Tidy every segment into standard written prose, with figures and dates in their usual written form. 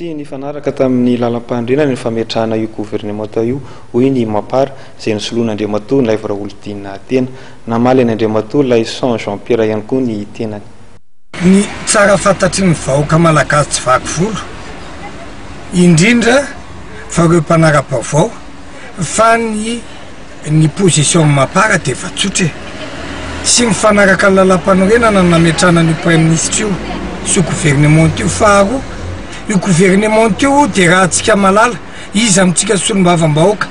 Tsy nifanaraka tamin'ny lalampanorenana ny fametrahana io governemanta io, hoy ny Mapar, izay nosoloan'Andriamatoa Naivo Raholdina tena. Namaly an' Andriamatoa Laison Jean Pierre ihany koa ny tenany. Ny tsara fantatry ny vahoaka malagasy tsy vaky volo, indrindra fa ireo mpanara-baovao, fa ny Ny position Mapar dia efa tsotra e! Tsy mifanaraka ny lalampanorenana ny nametrahana an'io praiminisitra io sy io governemanta io. Faharoa, io governemanta io dia raha antsika malala, iza amintsika solombavambahoaka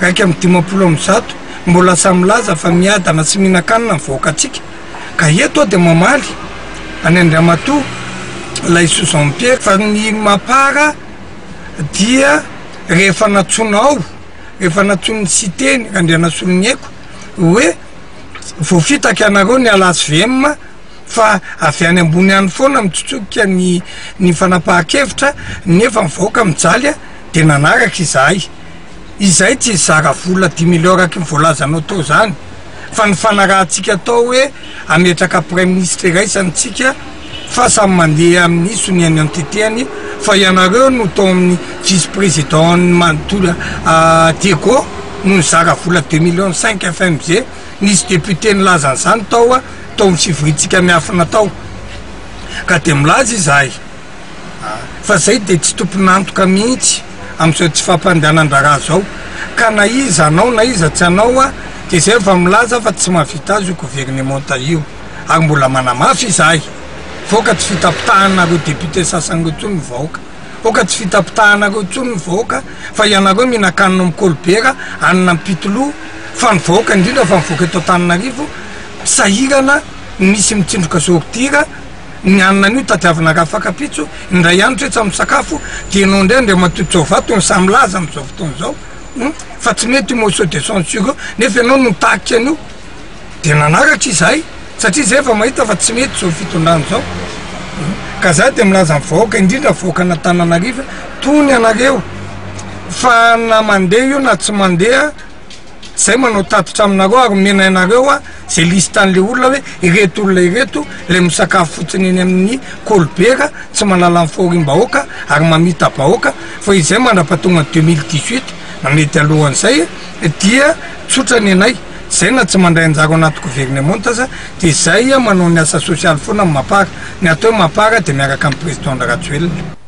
151 mbola samy milaza fa miadana sy mihinan-kanina ny vahoakantsika? Ka eto aho dia mamaly an'i Andriamatoa Laisoa Jean Pierre fa ny Mapar dia rehefa nantsoina ao, Efa nantsoin'ny Siteny Randrianasoloniaiko hoe voafitaka ianareo ny ala hvm fa avy any ambony any foana mitsotsoka ny ny fanapahan-kevitra nefa ny vahoaka mijaly dia nanaraka izahay. Izahay tsy hizara vola dimy millions araky ny voalazanao teo izany fa ny fanarahantsika atao hoe hametraka praiminisitra iraisana tsika fa samy mandeha amin'ny soniany antetehany fa ianareo no tao amin'ny vice président ny manontolo Diego no nizara vola deux millions cinq FMG nisy député nilaza an'izany tao tao amin'ny fivoriantsika miafina tao ka dia milaza izahay fa zay dia tsy tompon'antoka mihitsy amin'izao tsy fampandehanan-draharaha zao ka na iza hanao na iza tsy hanao dia zay efa milaza fa tsy mahavita azy io governemanta io. ary mbola manamafy izahay vaoka tsy fitapitahanareo député sasany reo tsony ny vahoaka oka tsy fitapitahanareo tsony ny vahoaka fa ianareo mihinan-kanina ao am-kolibera hanina am-pitoloha fa ny vahoaka indrindra fa ny vahoaka eto Antananarivo sahirana misy mitsindroka ordure ny hanina an'io tadiavina rafakapitso indray andro tretsa misakafo dia ianao indray Andriamatoa Jaovato no samy milaza amin'izao fotoana izao fa tsy mety io motion de censure io nefa ianao no nitarika an'io. Dia nanaraka izahay satria izay efa mahita fa tsy mety izao fitondrana izao. Ka za dia milaza amin'ny vahoaka, indrindra vahoakan'Antananarivo, tony ianareo fa na mandeha io na tsy mandeha, zay manao tatitra aminareo ary omena anareo zay liste an'le olona hoe ireto olona ireto le misakafo fotsiny eny amin'ny kolibera, tsy mahalala ny fahoriam-bahoaka ary mamita-bahoaka fa izay mandra-pahatonga ny 2018 na mety alohan'izay dia tsotra ny anay. Zay na tsy mandray anjara ao anaty governemanta aza dia zay manao ny asa sosialy foana ny mapar. Ny atao hoe mapar dia miaraka amin'ny président Rajoelina.